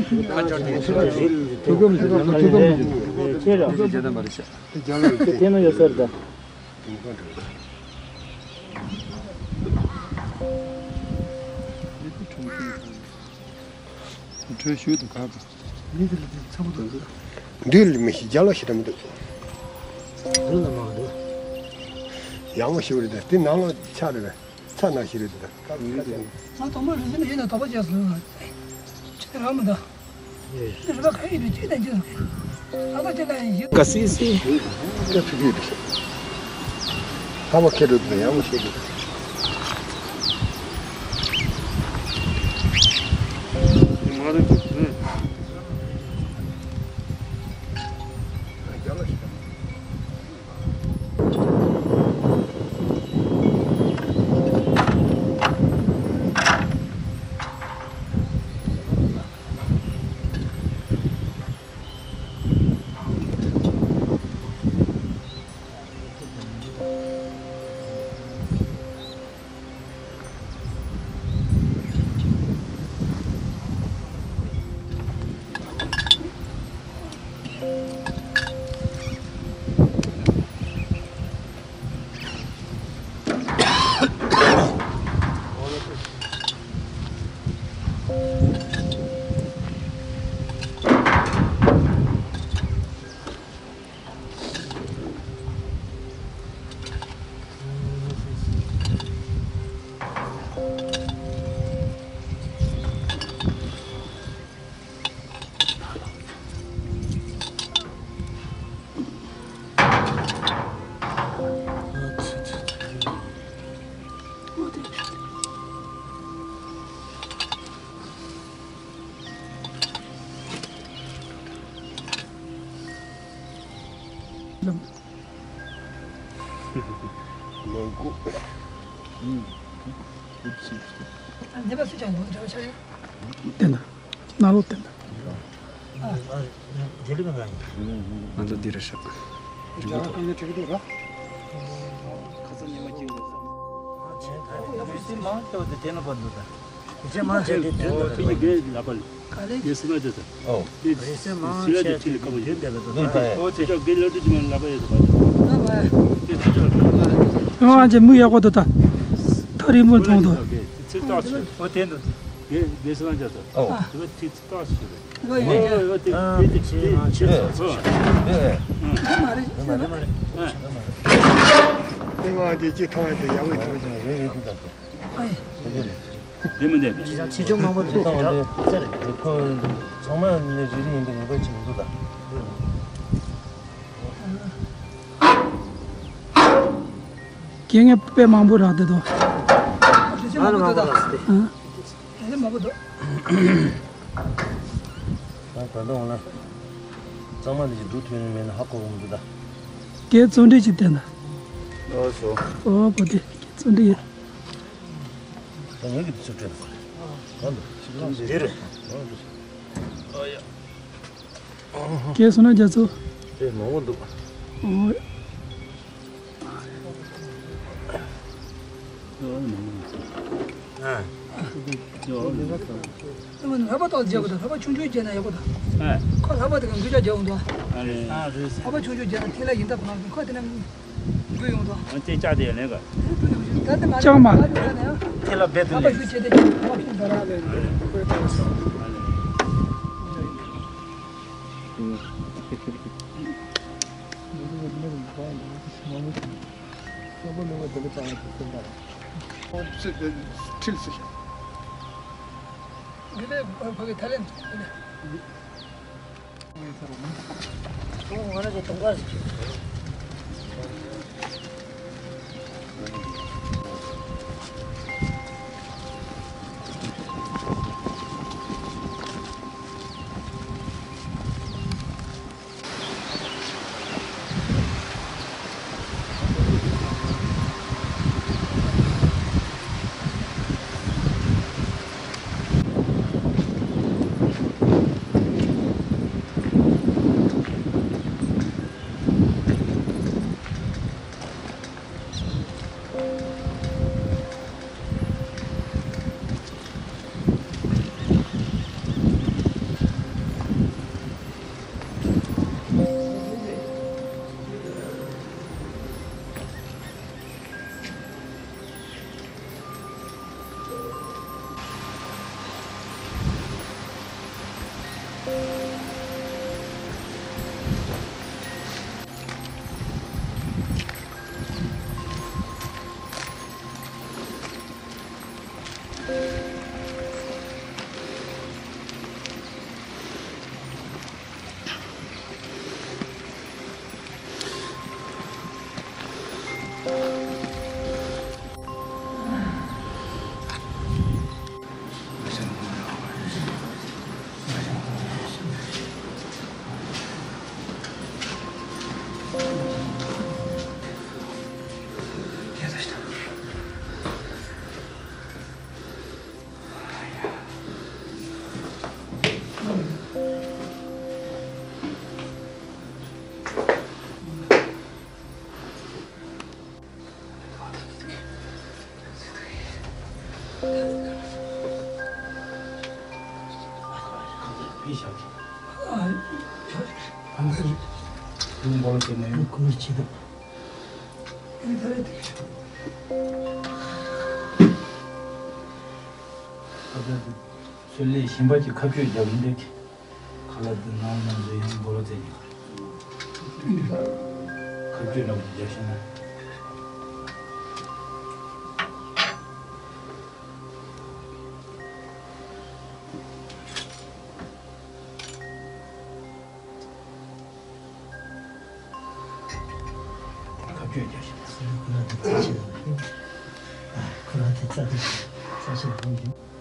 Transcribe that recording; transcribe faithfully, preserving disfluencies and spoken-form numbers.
དེ་ནས་ཡོད་ས་རེད་ད། འདུལ་མི་ཤེས་རྒྱ་ལོ་ཞེ་དྲག་མི་འདུག་འདུལ་ལ་མ་འདུག་ཡག་མོ་ཞིག་རེད་དེ། དེ་ནང་ལ་ཆགས་རེད་པས། ཚ་ན་ཞིག་རེད་དེ། ད་ཁ་ཆགས་ནས། ང་དང་པོ་རི་སེམས་ཡིན་ན་དོགས་པ་བྱས་སོང་། ཁྱེད་རང་མི་འདུག་རི་བ་ཁ་ཡིན་དུ་ཅི་དང་ཅི་ཟེར། ཨ་ཁ་ཅི་དང་ཡིན་ཞིག་ཀ་སི་སི། ཀ་ཕི་ཕི་དུ་ཤེས། ལྷ་མོ་ཁེ་རུ་དུ་ཡག་མོ་ཤེས་དུ། མང་པོ། བསྟན་ད། ནང་ལོགས་བསྟན་ད། ང་ཚོ་འདི་རེད་ཤག་རི་མོ་ཐོག་ཁ་སང་ཉི་མ་སྐྱིད་འདུག་ས། ཁ་སང་ཉི་མ་སྐྱིད་འདུག་ས། ཁྱེད་མང་ཆེ་བ་དེ་དེ་ན་པར་འདུག་ད། དེ་ཚོ་མང་ཆེ་དེ་དོན་དུ་དེ་རེད། དགེ་ལག་པ་ལ། ག་ལེ། དགེ་སེམས་ལ་བྱེད་ད། ཨོ། དེ་རེད་སེམས་མང་ཆེ་དེ་དེ་ལ་དཀའ་བ་ཡོད། ཨོ་དེ་ཚོ་དགེ་ལག་དུ་ཅི་མ་ལག་པ་ཡོད་ད་པ་ད། ཨ་བ། དེ་ཚོ་ཚོ། ཨ་ཅེ་མིག་ཡག་པོ་འདུག་ད། ད་རི་མོ་མཐོང་འདུག་དེ་ཚོ་ཏོག་ཙམ། ཨོ་དེ་འདུག་དགེ་དགེ་སེམས་ལ་བྱེད་ད། ཨོ། དེ་ཚོ་ཏོག་ཙམ་རེད། ཨོ་ཡོད་ཡོད། ཨོ་དེ་དེ་དེ་དེ་ཚོ་ཚོ། ཨེ་ཨེ། མ་རེད་མ་རེད་མ་རེད། ཨེ། ཨེ་ང་དེ་ཅི་མཐོང་ཡོད་དེ་ཡག་པོ་མཐོང་ཡོད། རེད་རེད་རེད་ད། ཨེ། དེ་མི་འདེམས། ཆེ་ཆུང་མང་པོ་དེ་དང་དེ་ཚེ་རེད། ཁོ་ཚང་མ་ནི་རེ་རེ་ཡིན་པའི་ངེས་པ་ཅིག་མི་འདུག་ད། རྐྱེན་ངན་དཔེ་མང་པོ་རག་བསྡད་དོ། ཨ་ལ་མང་པོ་རག་སྟེ། ཨ་ལ་མང་པོ་འདུག་ད་ད་འོང་ན་གཙང་མ་འདི་ཅིག་འདུག་ཐོན་མེད་ན་ཧ་གོ་གི་མི་འདུག་ད། ཀའི་བརྩོན་འགྲུས་ཅིག་བསྟན་ད། ཨོ་སོ། ཨོ་བོ་དེ་ཀའི་བརྩོན་འགྲུས་ཡོད། ད་ངེད་ཀྱི་དུས་ཚོད་སྤྲད་ན་གང་འདུག་འདི་རེད། ཨོ་ཡ། སྐྱེས་སོང་ན་རྒྱ་མཚོ། དེ་མང་པོ་འདུག་ཨོ། ལྷག་པ་ཏོག་ཙམ་རྒྱག་དགོས་འདུག་ལྷག་པ་ཆུང་ཆུང་རྒྱག་ན་ཡག་པོ་འདུག་ཁོ་ལྷག་པ་དེ་ག་འགུལ་ལྕག་རྒྱག་འོང་འདུག་ལྷག་པ་ཆུང་ཆུང་རྒྱག་ན་ཐིག་ལེ་ཡིན་ད་བ་ཁོ་དེ་ན་འགུལ་ཡོང་འདུག་ཨ་ཙེ་ལྕགས་དེ་ཡང་ལེན་ག་ལྕགས་མ། ཐིག་ལེ་རྦད་དེ་ལེན། ལྷག་པ་ཞུ་བྱས་ཏེ་ལྷག་པ་ཞུ་ད་ར་ལེན། དུ་མགོ་ལ་བརྩེ་ནས། ཁོ་ཆེ་དུ། ཚོད་ལས་གཞན་པ་གྱིས་ཁ་གཅོད་རྒྱབ་ཡིན་འདུག་ཁ་ལག་འདི་ནང་ནང་དུ་ཡང་མགོ་ལ་བརྩེ་ནས། ཁ་གཅོད་འདྲ་པོ་རྒྱབ་ཤེས་ན། ཁ་གཅོད་རྒྱག་བཞིན་པ། ཁོ་རང་དེ་རྩ་ཆེ་རྩ་ཆེ་རེད།